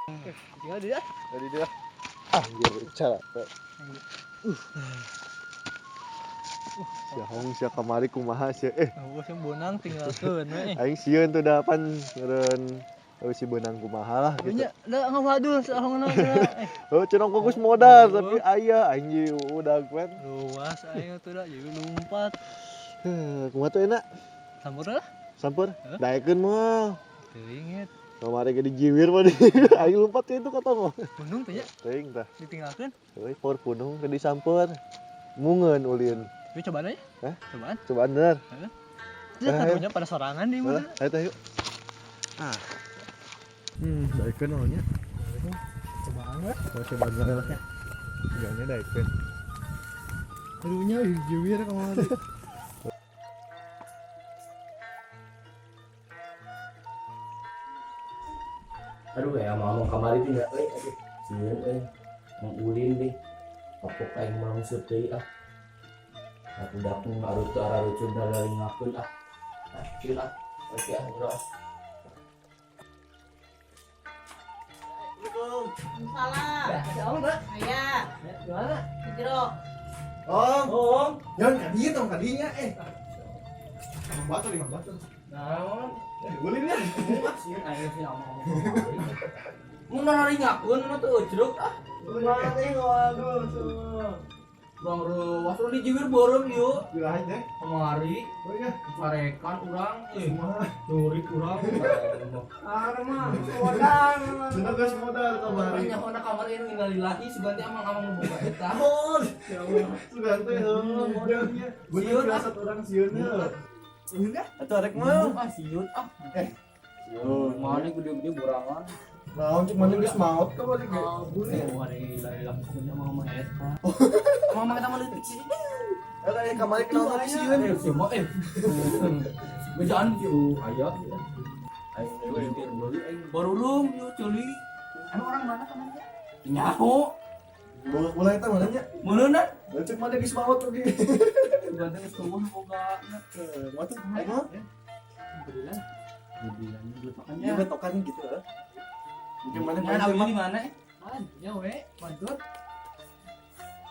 Tinggal dia. Tadi dia. Ah, anjir cara. Sia hong sia kamari kumaha sia eh. Oh, sing bonang tinggalkeun we. Aing sieun tuh da pan ngeureun euy si beunang kumaha lah gitu. Nya da ngawadul saongna. Oh, cenah geus modal tapi aya aing ge udah kuen. Luas aing tuh da jadi lompat. Heuh, kumaha tuh enak? Sampur lah. Sampur? Daekeun mah. Teuing. Kamari ge dijiwir mah aing lompat itu ka tonggoh. Punung teh nya. Teuing tah. Ditinggalkeun. Euy, por punung ke disamper. Mungeun ulin. Tapi cobaan aja. Hah? Cobaan. Cobaan bener. Heeh. Terus pada sorangan di mana? Ayo teh yuk. Ah. Daekeun naonnya? Cobaan we. Oh, cobaan lah. Tiganya daekeun. Karunya jiwir kamari. Aduh ya mau kamari teh nya euy aduh. Sieun euy. Mau ulin deh. Kapok aing mah langsung deui ah. Aku dapung arut ararucun dalalingakeun ah. Ah, sieun ah. Oke ah, bro. Assalamualaikum. Salam. Ya, Om, Mbak. Aya. Gimana? Jero. Om. Om. Jangan kadinya tong kadinya eh. Lima batu, lima batu. Naon? Ulin ya. Sieun aing sih ngomong. Mun naralingakeun mah teu ujruk ah. Kumaha teh waduh semua. Bang ruas udah dijiwir beureum yuk. Wilahan teh. Kamari Oh iya. carekan urang euy. Kumaha? Jurik urang. Ah, mah modal. Cenah geus modal kamari. Nya kana kamari nu innalillahi sugan teh amang-amang nu boga eta. Oh, sugan teh heuh modalnya. Sieun, ah. Bener urang sieun heuh. Udah. Atuh arek mah. Ah sieun ah. Eh. Sieun. Mana gede-gede burangan. Naon cek mana geus maot kamari ge. Oh, hari lari-lari amang-amang eta. Amang-amang eta mah leutik sih. Eh, kamari kenal tapi sieun. Eh, sieun mah eh. Bejaan kieu aya. Aing deui meuli aing barulung ieu ceuli. Anu orang mana kamari teh? Nyaho. Bola eta mana nya? Meureunna. Cek mana geus maot oge. Sugan teh geus tubuh boga. Kumaha tuh? Aing mah. Belian. Belian geletakan Iya betokan gitu lah. Mungkin mana Mana pengen di mana? Man, ya we, bantur.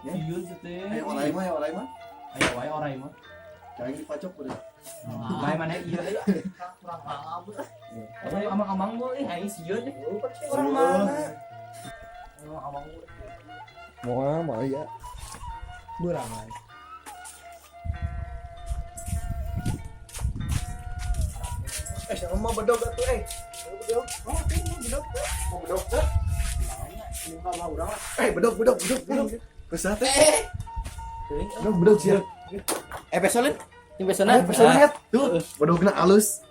Sieun teh. Ayo orai mah, ayo orai mah. Ayo wae orai mah. Jangan dipacok udah. Bae mana iya. Kurang paham. Ayo amang-amang gua eh aing sieun. Orang mana? Amang-amang gua. Moal mah ya. Burangan. Eh, siapa mau bedog atuh eh? Bedog. Oh, mau bedog. Mau bedog teh? Eh, bedog, bedog, bedog, bedog. Kesah teh. Bedog, bedog sia. Eh pesolin. Yang pesonan. Eh, pesonan. Tuh, bedogna alus.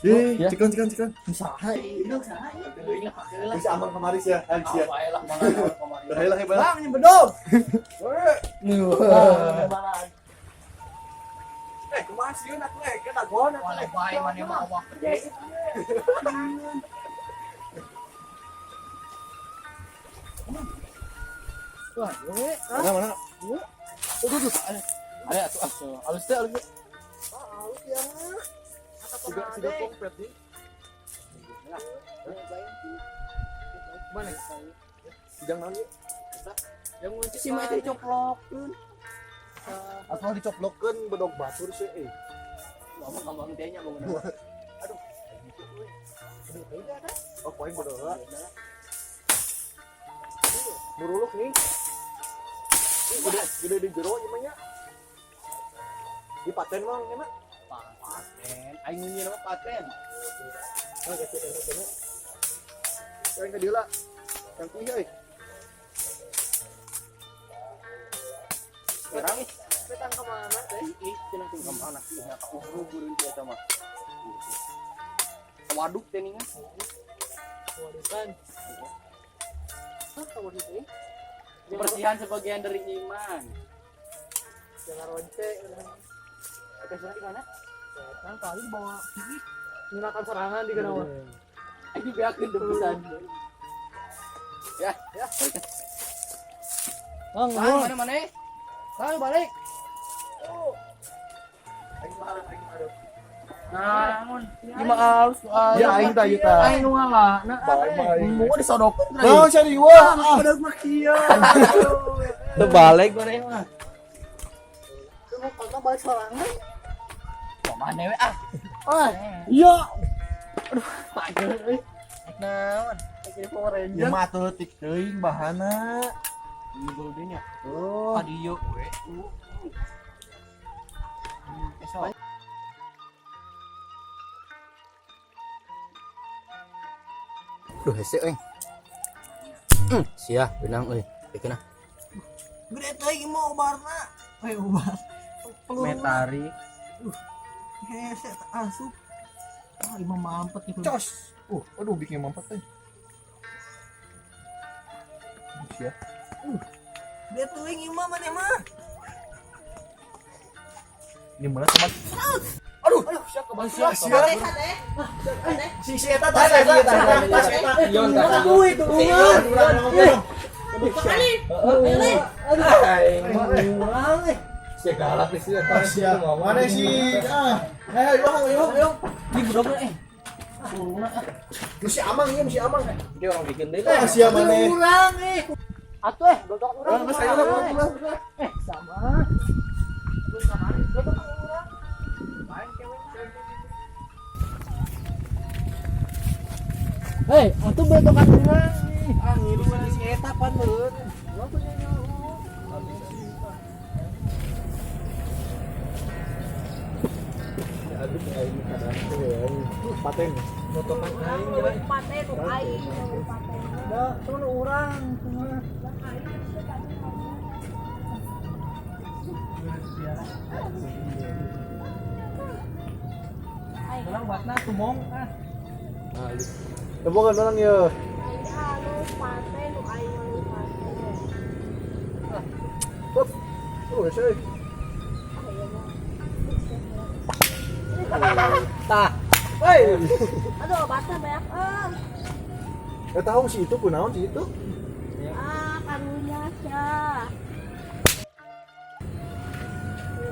Eh, cikon, cikon, cikon. Saha? Bedog saha ieu? Bisa aman kamari sia, aing sia. Wae lah mana kamari. Bahaya lah hebat. Bang, bedog. Eh, kumaha sieun atuh eh, kita gon atuh eh. Wae mana mah awak gede. Wah, we. Mana mana? Aduh, aduh. Ada atuh ah. Halus teh halus. Ah, halus ya mah. Siga siga kompet nih. Mana? Sidang naon ieu? Yang ngunci Si mah teh dicoplokeun. Asal dicoplokkeun bedog batur sih eh. Ngomong ngomong teh nya bangun. Aduh. Oh, poin bedog lah. Muruluk nih. Ih, gede gede di jero ieu mah nya. Di paten mah nya mah. Paten. Aing ngunyi nama paten. Nah, geus geus geus. Yang ka dieu lah. Yang kuih euy. Sekarang ih, Petang kemana teh? ih, cenah ting ka mana sih? Nya ka uhru beureun teh eta mah. Waduk teh ningan. Wadukan. Hah, kamu itu? Kebersihan sebagian dari iman. Jangan ronce. Pesonan di mana? Setan kali bawa nyunakan serangan di kana mah. Aing dibeakeun debusan. Ya, ya. Bang, Mana mana? Bang, balik. Aing mah aing mah. Naon? Ieu mah alus ku aing. Ya aing tah ieu tah. Aing nu ngalah. Nah, Bye-bye. mau disodokeun Naon sia diwa? Ah. Budak mah kieu. Teu balik mana mah. Lu kota balik sorangan. Mana we ah. Ah, iya. Aduh, pagel euy. Naon? Jadi Power Ranger. Ieu mah atuh leutik teuing bahana. Unggul deui nya. Oh. Ka dieu we. Esok. Duh hese euy. Sia benang euy. Bikeun ah. Gede teuing mah obarna. Eh obar. Peluru. Metari. Hese asup. Ah, imah mampet gitu. Cos. Aduh bikin mampet teh. Sia. Gede teuing imah maneh mah. Ini mana teman? Aduh, aduh, siap kebal siap. Siap. Si si eta tas eta tas eta. Ion tas. Duit tulungan. Urang eh. Sia galak nih sia. Siap. Mana sih? Ah. Eh, ayo ayo ayo. Ini budakna eh. Tulungna ah. Lu si Amang ieu si Amang. Dia orang bikin deui. Eh, siap mana? Urang eh. Atuh eh, gotok urang. Geus ayo lah pulang pulang. Eh, sama. Lu kamari gotok urang. Hei, atuh betokan urang nih. Ah, ngilu mana si eta pan meureun. Urang tuh nyaho. Aduh, aing kadang teh ya. Paten. Motokan aing ya. Paten nu aing, nu paten. Da, tuh nu urang kumaha. Urang batna tumong ah. Tebogan orang ya. Aing halus paten nu aing halus paten. Hop. Oh, hese. Tah. Hei. Aduh, obatnya banyak eh. Eta tahu si itu kunaon si itu? Ah, karunya sia.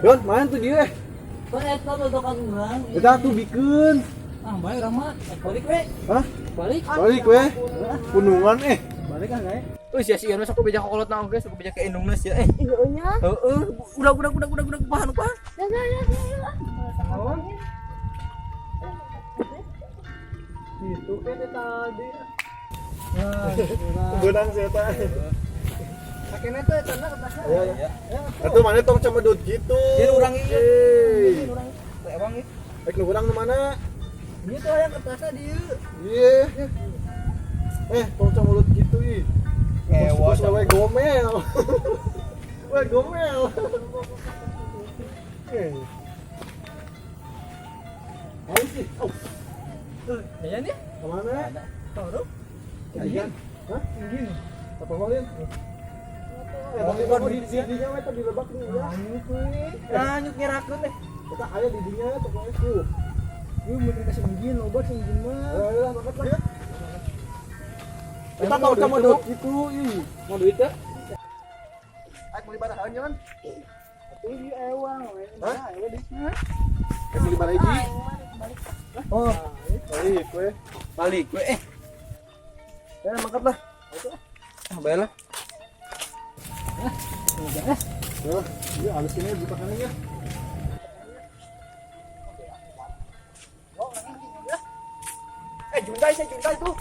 Yon, main tuh dia. Kok eta betokan urang. Eta tuh bikeun. Ah, bae urang mah. Balik we. Hah? Balik. Balik we. Punungan eh. Balik ah, gae. Euy sia si Ion mah sok beja kokolotna oge, sok beja ka indungna sia eh. Iya nya. Heeh, udah udah udah udah udah bahan bahan. Ya ya ya ya. Itu kan tadi. Nah, Benang si eta. Kakeknya tuh etana kertasna. Ya, ya. Atuh mana tong cemedut gitu. Jadi urang ieu. Hei. Emang ieu. Rek nu urang nu mana? Ieu tuh aya kertasna dieu. Iya. Eh, tong cemedut gitu ih. Ngewa Bos we gomel. We gomel. Eh. Ayo sih. Oh, Ya nih. kemana? Taruh. Iya. Hah? Gini. Apa mau lihat? Eh, bang, di dinya we tadi lebak nih ya. Anyuk we. Anyuk ngerakeun teh. Kita aya di dinya pokoknya tuh. Ieu mun dikasih ingin obat sing mah. Ayo lah, makan lah. Kita tahu sama dot gitu, ih. Mau duit teh? Ayo beli barang kan? Atuh ieu ewang we. Hah? Nah, ewe duitna. Ayo beli barang hiji. Aing mah balik. Oh, balik we. Balik we eh. Ya, makan lah. Ah, bayar lah. Oh, iya halus ini buka kanannya. Eh, jundai saya jundai tuh.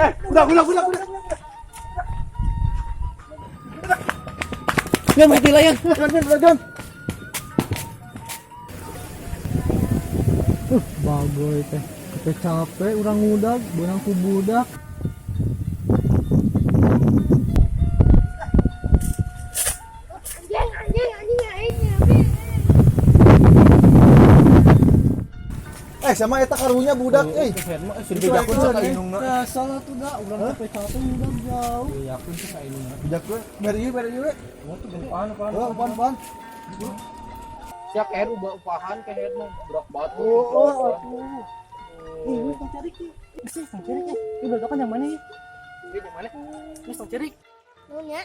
Eh, udah, udah, udah, udah. Ya mati lah ya. Gan, gan, gan. Bagoy teh. Capek-capek urang ngudag, beunang ku budak. Anjing anjing anjing aing. Eh, sama eta karunya budak euy. Bejakeun sa indungna. Nah, salah tuh dah, urang capek-capek ngudag jauh. Bejakeun sa indungna. Bejakeun, bari ieu, bari ieu. Upahan, upahan. Oh, upahan, upahan. Sia keher ubah upahan keher mah berak banget. Oh, atuh. Ih, ini tong cari ki. Geus tong cari ki. Ieu betokan yang mana ya? Ini yang mana? Geus tong cari. Nuhun ya.